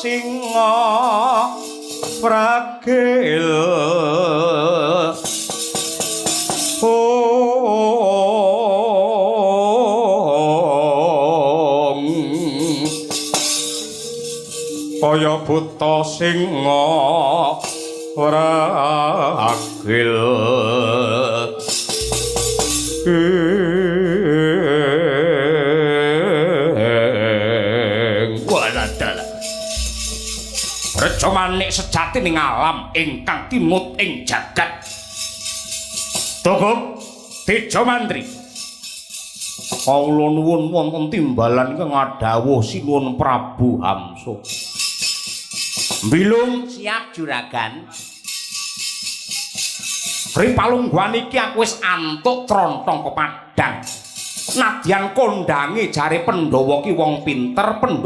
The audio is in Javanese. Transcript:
singa pragil. Ong kaya buta singa pragil. Waladalah. Reja manik sejati ning alam ingkang timut ing jagat. Togok Teja Mantri. Kawula nuwun wonten timbalan ingkang ngadhawuh Sinuwun Prabu Hamsa. Bilung Siap, juragan. Ri palungguhan iki aku wis antuk trontong pepadang. Nadyan kondange jare Pandhawa ki wong pinter, Pandhawa